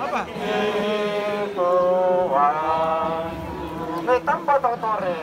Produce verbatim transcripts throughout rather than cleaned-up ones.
Apa? Tambah tau tore.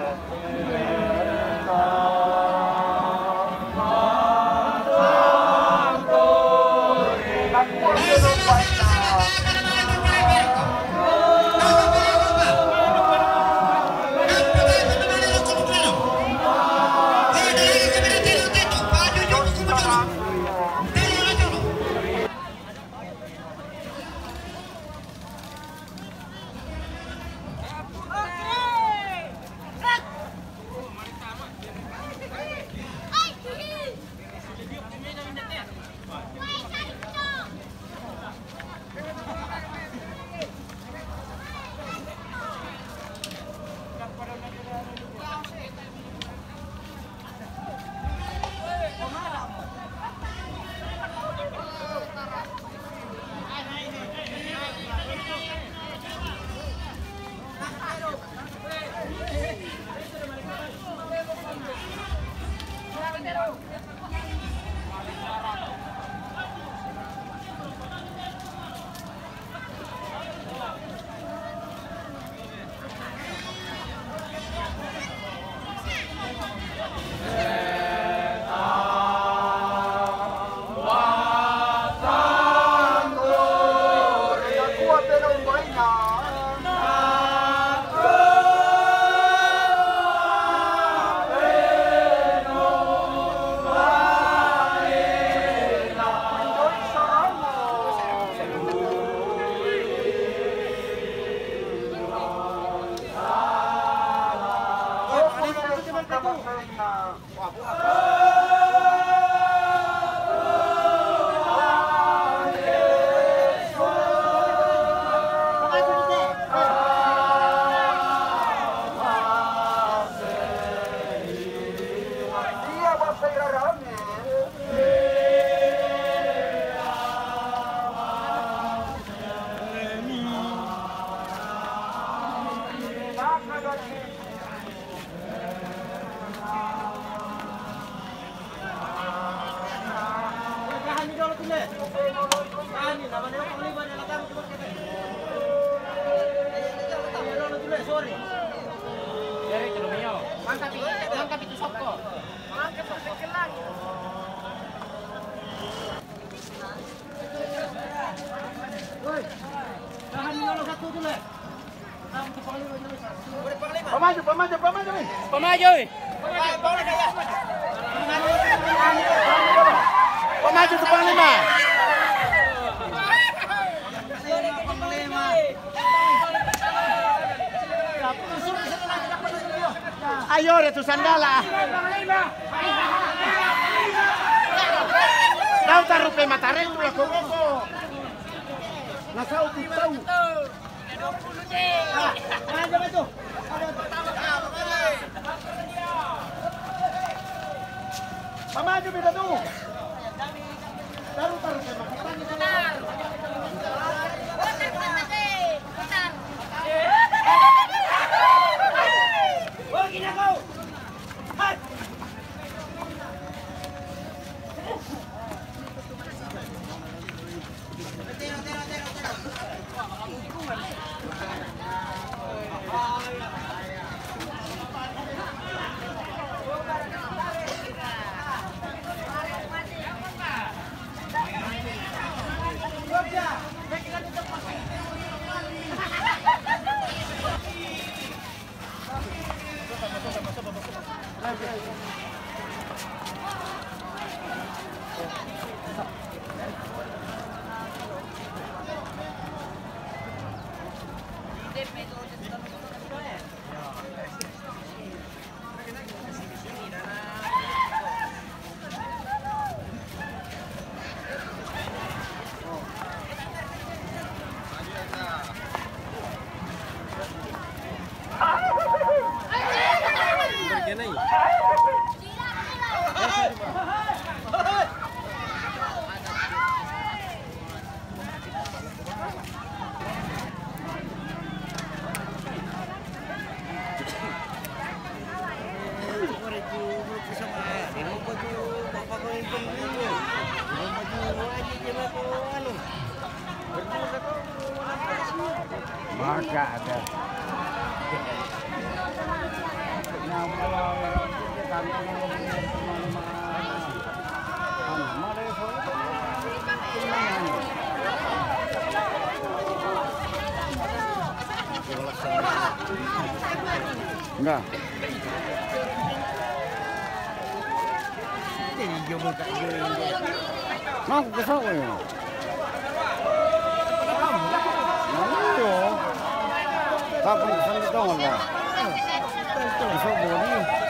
Pamaju, pamaju, pamaju, eh. Pamaju, eh. Pamaju tu Panglima. Ayo, re tu sandala. Dau tarupe matareng tu lako koko. Nasau tu tau. Pamaju beda tu. Taru, taru, taru. Maka ada. Enggak. Mau ke sana ya? Nah, iya. Kapan ke sana tahu lah? Bisa boleh.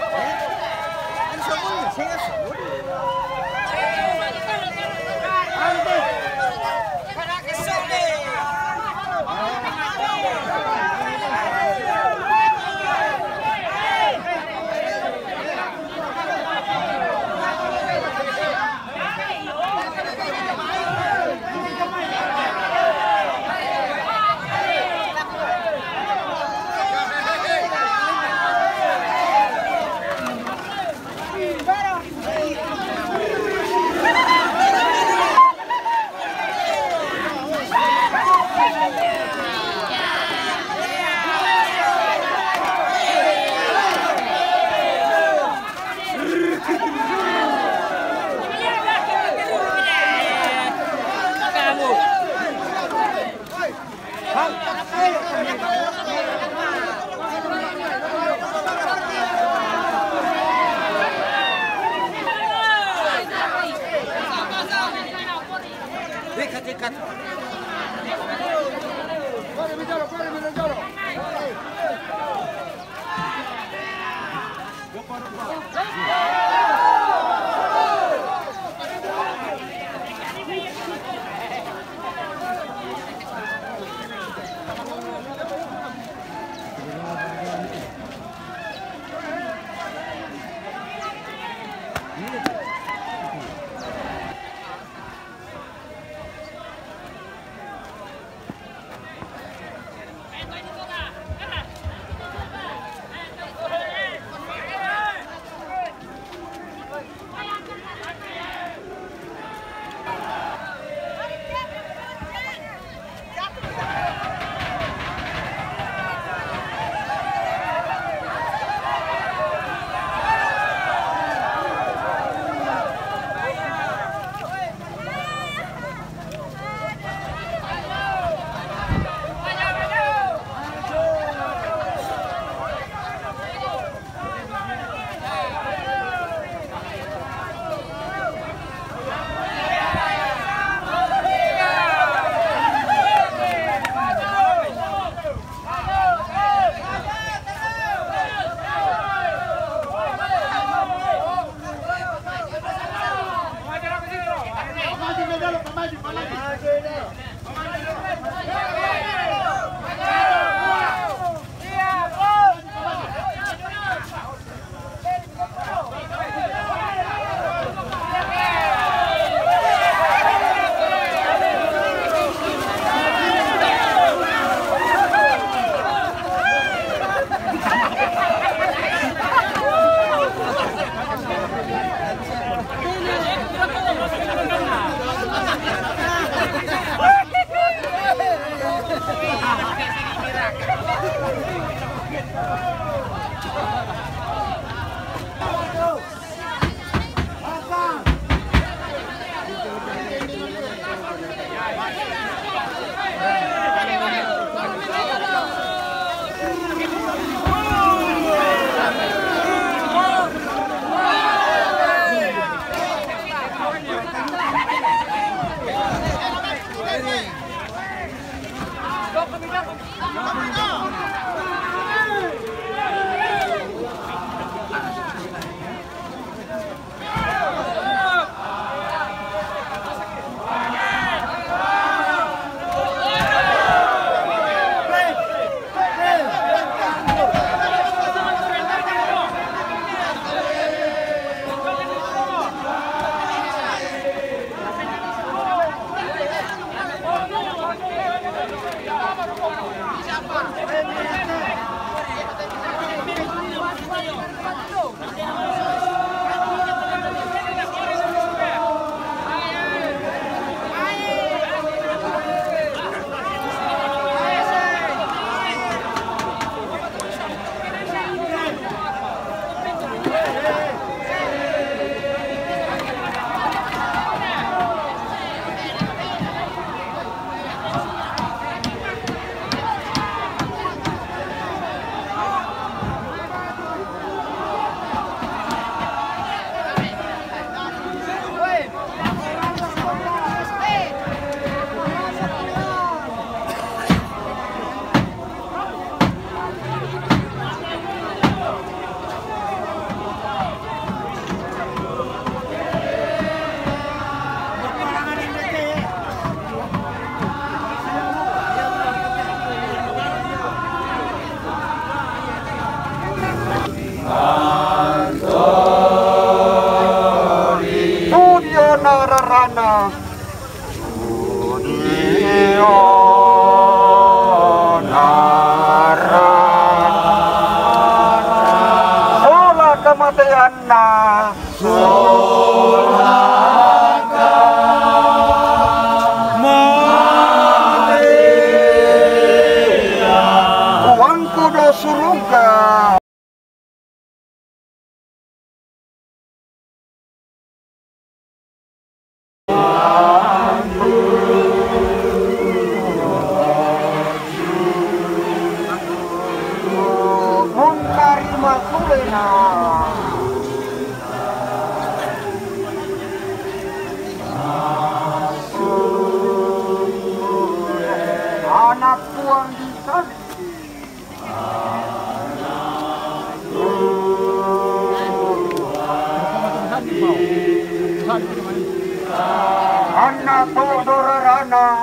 Anu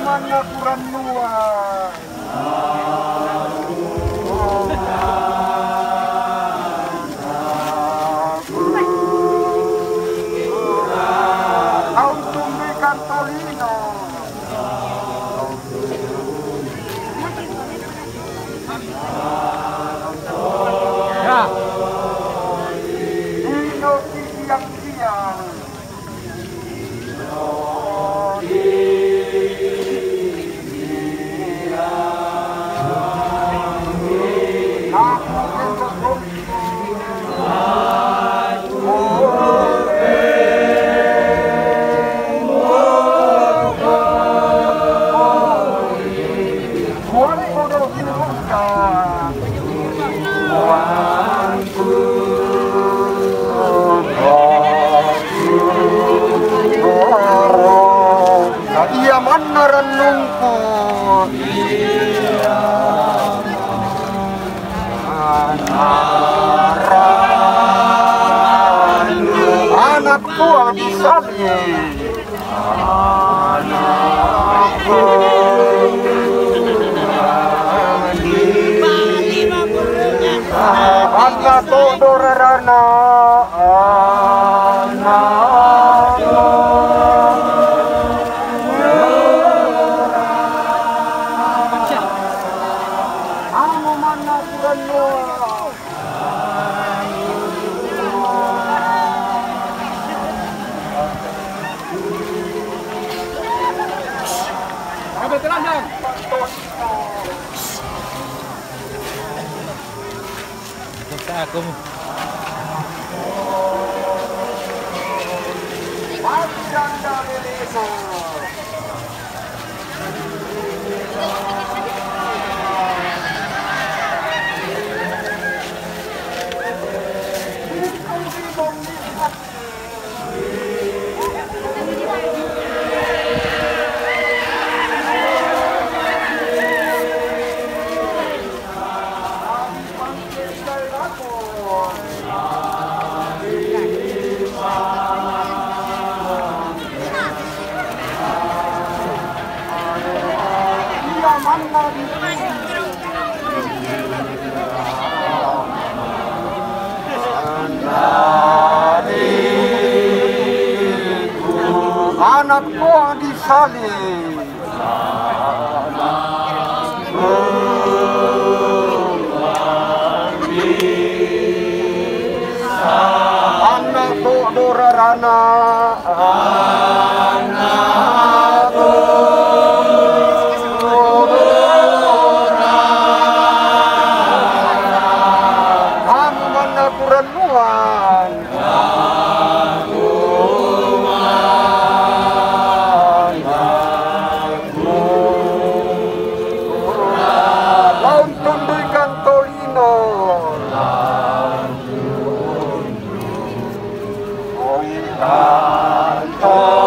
manna kurannuang. Tau tumbui kantolino. Ya. Dino siang-siang. Ia manna rannungku. Anakku Adi Sali. Anna to dorarana. Anna. Anu manna kurannuang. Ada telandang. Sa aku. Anakku Adi Sali. Anna to dorarana. Anna to dorarana. Anu manna kurannuang. Laung tundui kantolino. Oi kantolino.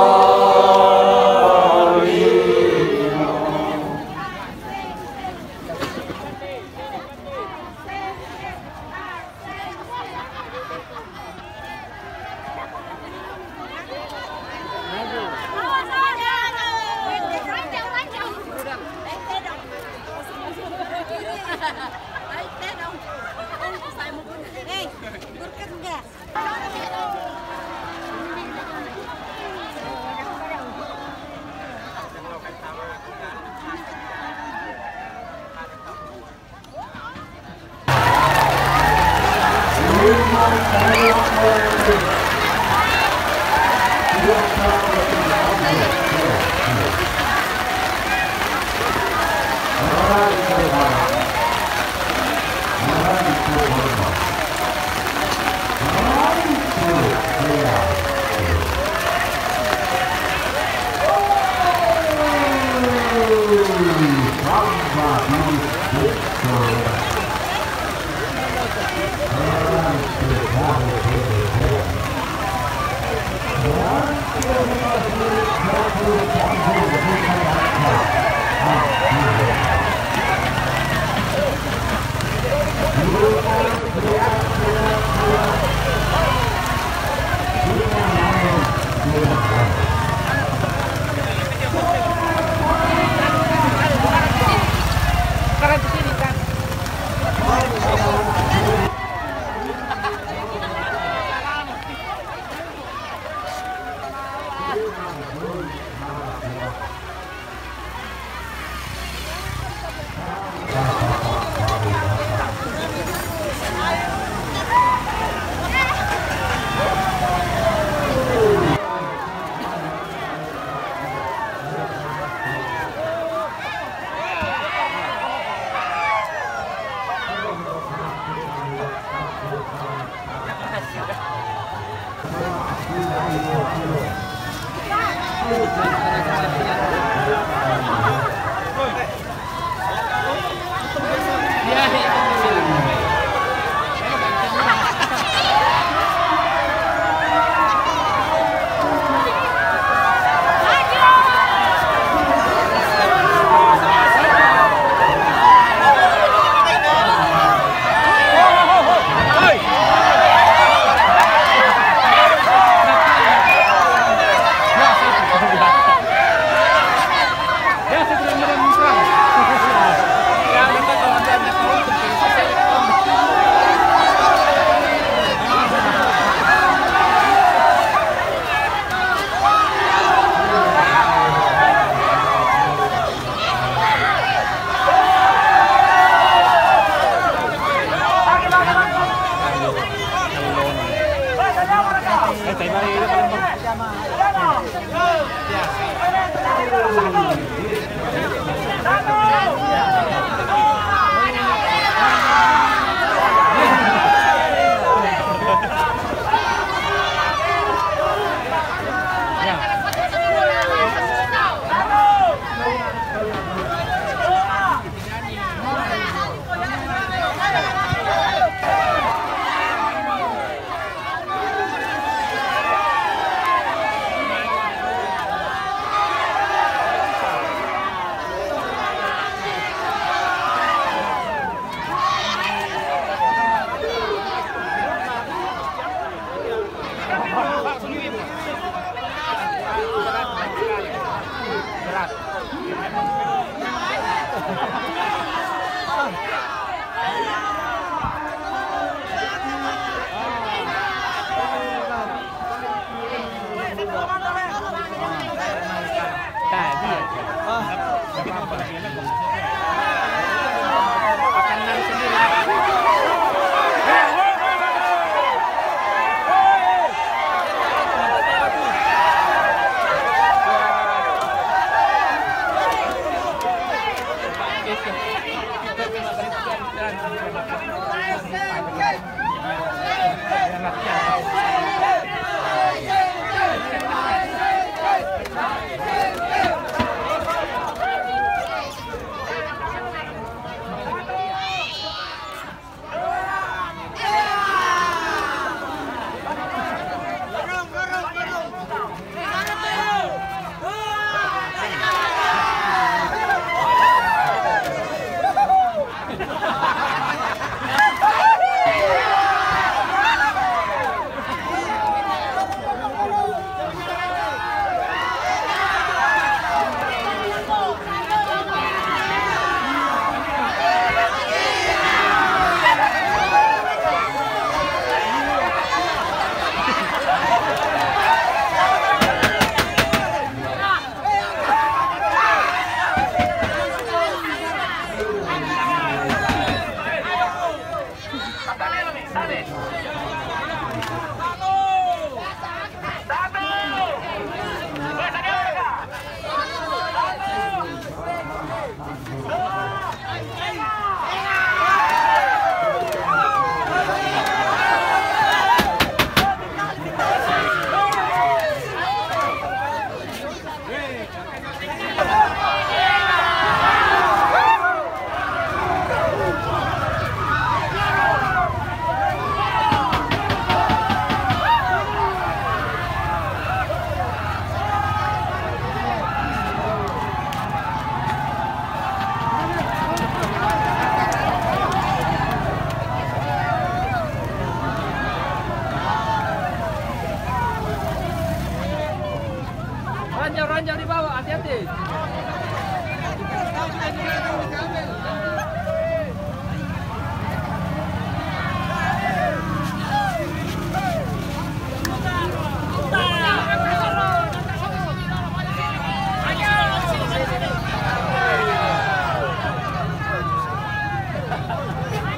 Ranjau, ranjau di bawah, hati-hati.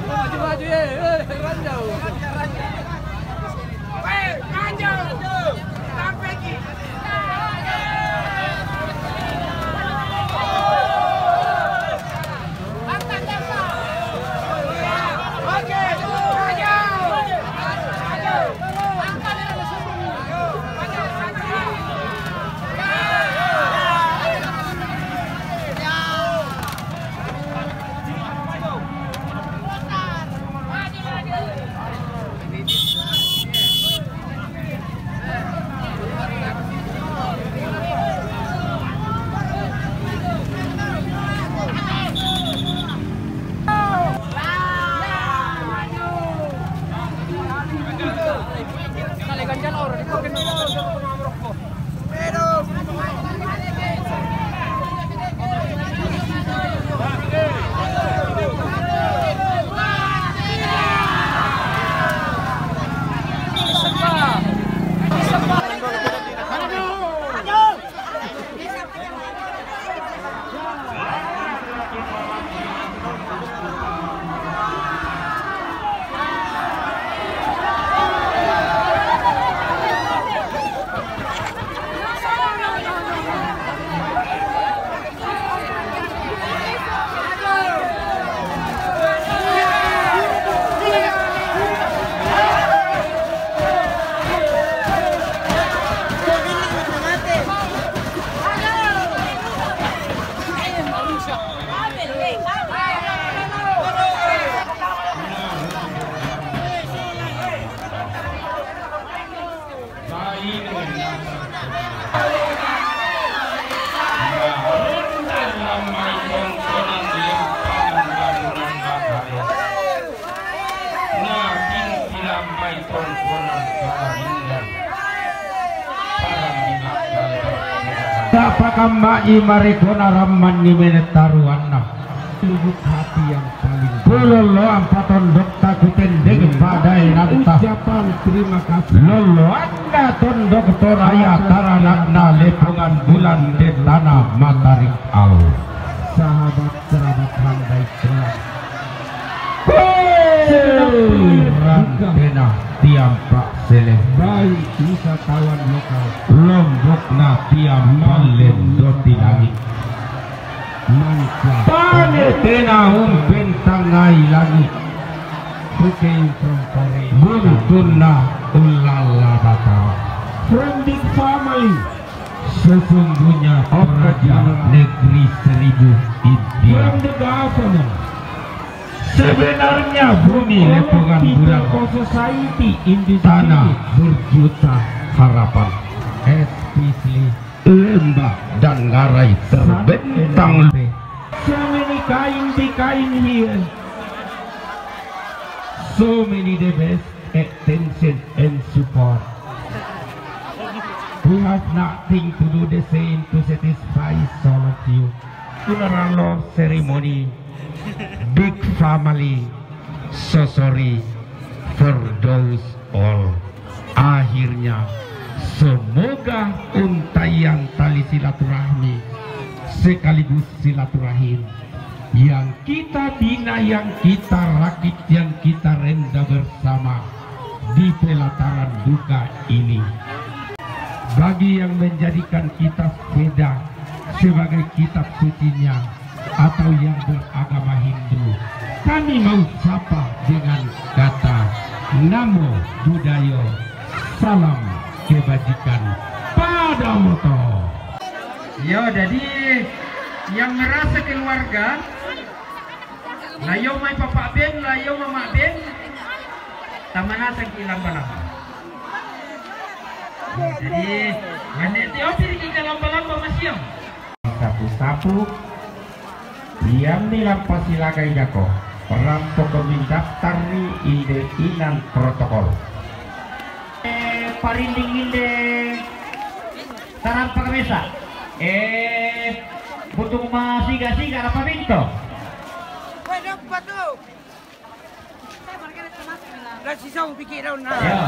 Maju, maju, ye, ye, ranjau. Sapa kamma i marekona ramman ni mene taruanna. Lubuk hati yang paling dalam. Kulolloan patondok takutendeng padaenanta. Ucapan terima kasih. Lolloanna tondok Toraya taranakna Lepongan Bulan Detana Matarik Au. Sahabat kerabat handai telah. Rantena tiampa sele. Baik wisatawan lokal. Lombokna tiampa lendo ti langit. Manca. Pane tena umpentangai langit. Came from Korea. Buntunna ullalla Batam. From big family. Sesungguhnya Raja Negeri Seribu India. From the government. Sebenarnya bumi Lepongan Bulan, society in this tanah berjuta harapan. Especially lembah dan ngarai terbentang. So many kind, the kind here. So many the best attention and support. We have nothing to do the same to satisfy all of you. Funeral ceremony, big family, so sorry for those all. Akhirnya, semoga untaian tali silaturahmi sekaligus silaturahim yang kita bina, yang kita rakit, yang kita renda bersama di pelataran duka ini. Bagi yang menjadikan kitab Veda sebagai kitab sucinya atau yang beragama Hindu, kami mau sapa dengan kata Namo Buddhaya, salam kebajikan, Padamo to. Yo, jadi yang merasa keluarga, layo mai papa ben, layo mama ben, tamana sangki lamba-lamba. Jadi, wene tiopi riki ke lamba-lamba masiang. Sapu-sapu, diam ni lampa silagai jako. Perampo kemin daftar ni inde inan protokol. Eh, parinding inde tarampak mesa. Eh, butung ma siga-siga apa binto? Lah, si Sau pikir daun, nah. Ya.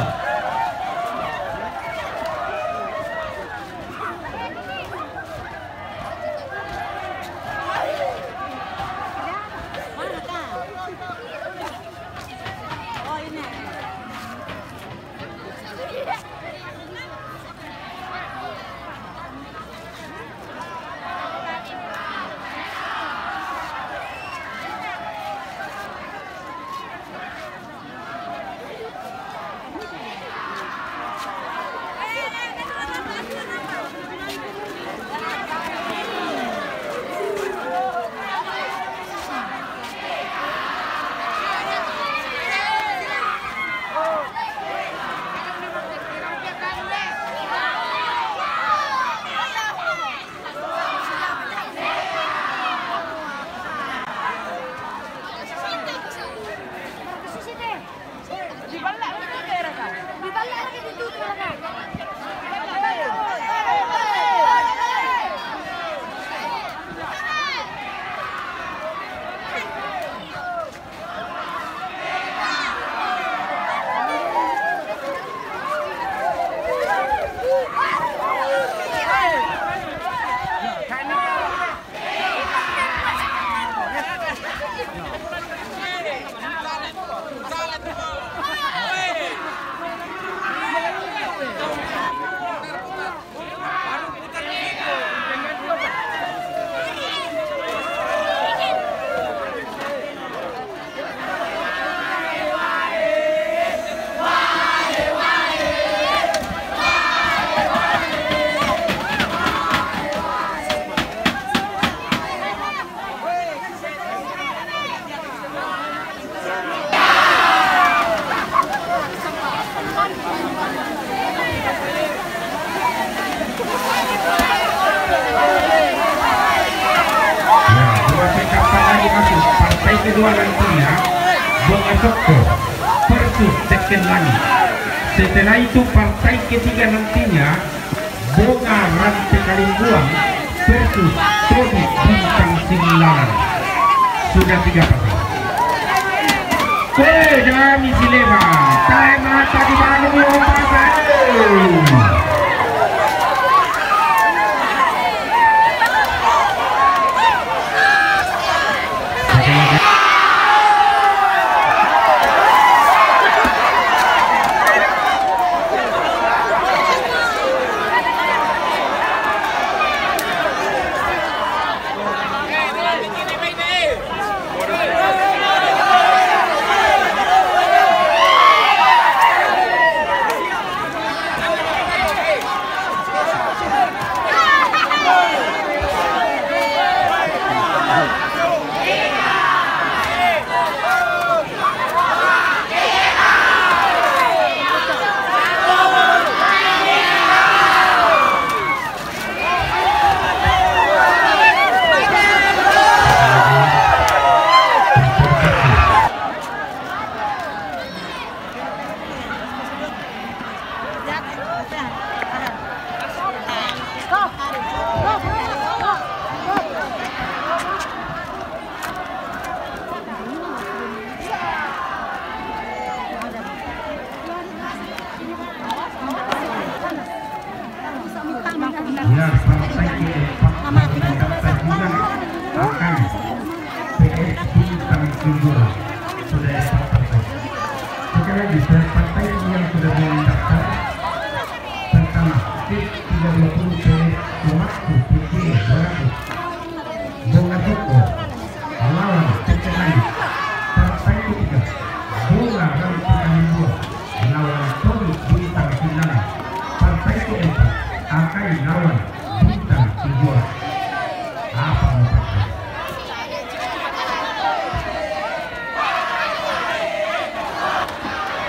Ya, dua sekapan lagi masuk. Partai kedua nantinya Bonga Sokko versus Teken Langit. Setelah itu partai ketiga nantinya Bonga Rante Kalimbuang versus Todi Bintang Singlaran. Sudah tiga partai. Weh, dami silema. Tae mata di manu mi ombasa.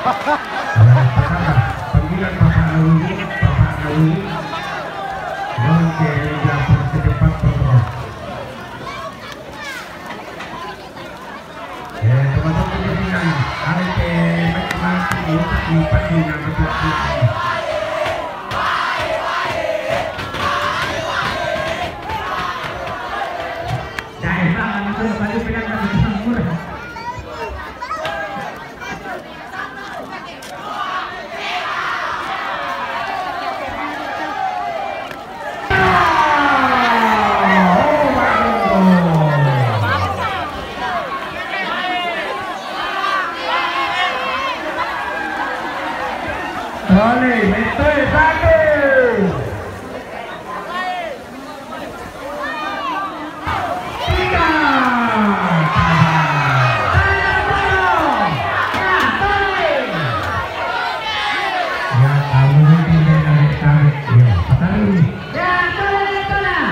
Panggilan Bapak Nawi, Bapak Nawi. Oke, dia ke depan, Bapak. Eh, teman-teman, kita tinggal. Ada ke mati, mati, mati, mati, mati. Jangan, jangan, jangan, jangan, jangan, jangan. Oleh, betul, satu. Tiga. Ya, kamu ini dari tarik. Ya, tarik. Ya, tarik, tarik.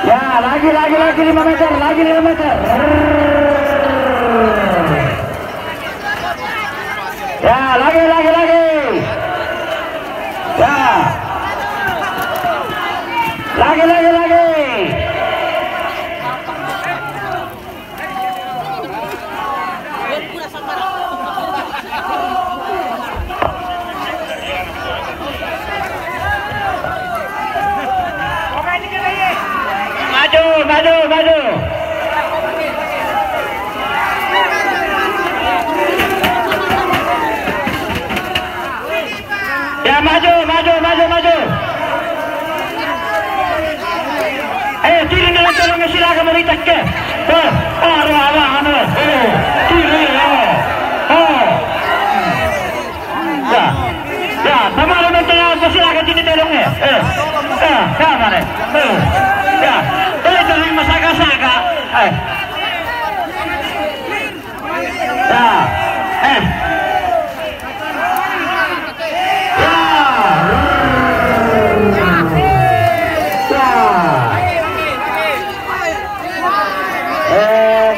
Ya, lagi, lagi, lagi lima meter, lagi lima meter. Ya, lagi, lagi, lagi. Ya. Lagi, lagi, lagi. Maju, maju, maju. Ya, maju, maju, maju, maju. Eh, tiri ni lang, tiri ni sila ka marita ke. Eh, aro, aro, ano. Eh, tiri, oh. Oh. Ya. Ya, tama na man tayo, sila ka tini talong eh. Eh. Ya, tama na. Eh. Ya. Tuloy-tuloy, masaka-saka. Eh. Ya. Eh. Ya. Ya. Eh.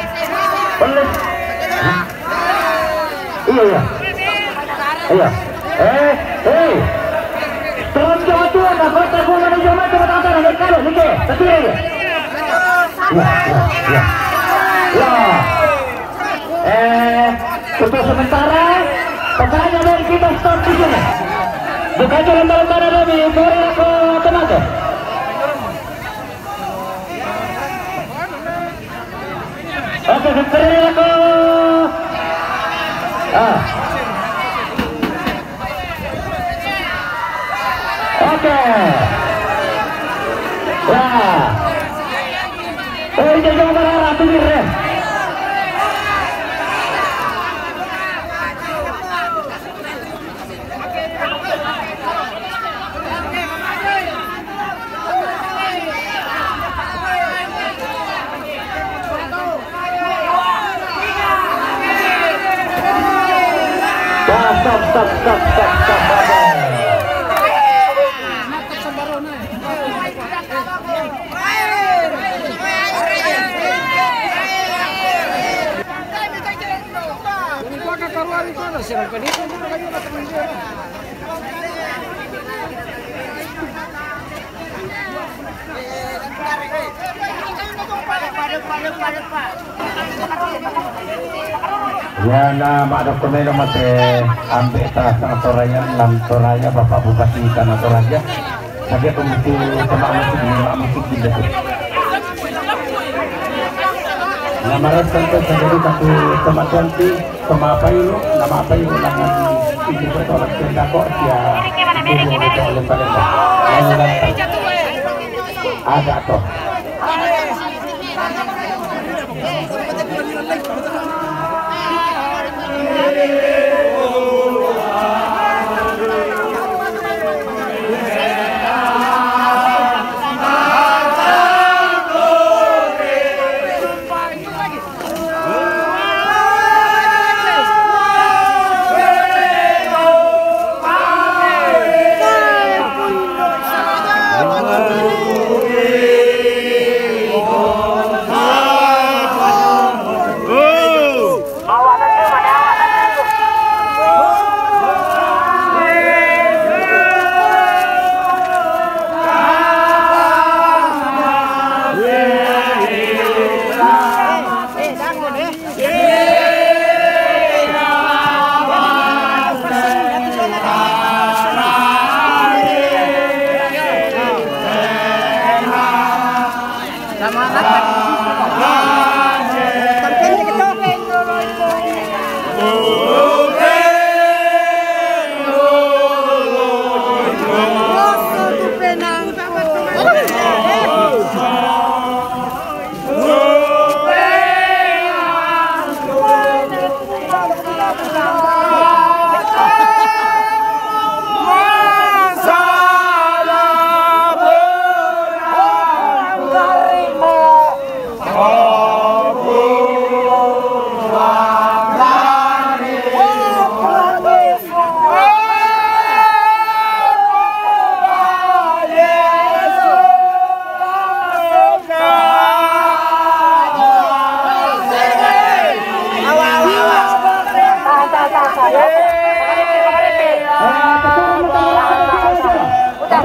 Iya, iya. Iya. Eh, eh. Tolong jawab tuan, nah, kota gua mana jawab tuan, kata-kata, nah, kalau, nih, kayak, betul ya? Ya, ya, ya. Ya. Eh, untuk sementara, pemainnya dari kita stop di sini. Bukan jalan-jalan mana, Robi? Boleh aku teman. Oke, victory aku. Ah. Oke. Ya. Oh, ini juga marah tuh, Mir, ya. Stop, stop, stop, stop, stop, stop. Ya, na, mak dokumeno mate ambil ta sang Toraja, lam Toraja, Bapak Bupati Tanah Toraja. Saja pembuku teman musik ini, mak musik di situ. Lamaran tentu sendiri satu teman ganti. Pemapayu, nama apa ibu langan ibu bertolak tenda kok dia ibu bertolak tenda. Lalu lantas ada toh.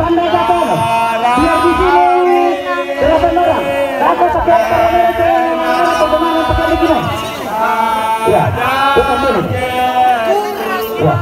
Pandai kata, biar di sini delapan orang. Aku pakai apa? Pemain pakai begini. Ya, bukan dulu. Ya.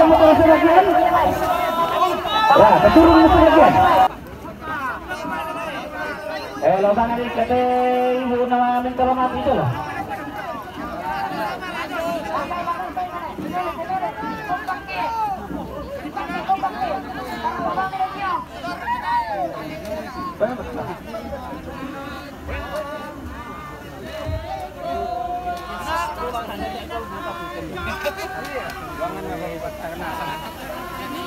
Motor sebagian. Wah, keturun sebagian. Eh, lo bang, ini kata ibu nama minta maaf itu loh.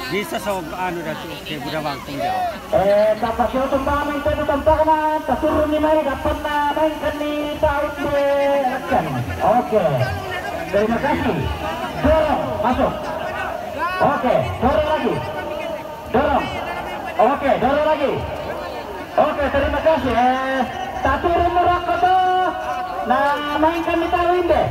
Bisa so anu dah tu, ke budak bangkung jauh. Eh, tapak yo tumpang main tu tampakna, taturun ni mari dapat na main kan ni tahu dia kan. Oke. Terima kasih. Dorong, masuk. Oke, dorong lagi. Dorong. Oke, dorong lagi. Oke, terima kasih. Eh, taturun murah kau tu. Nah, main kan ni tahu deh.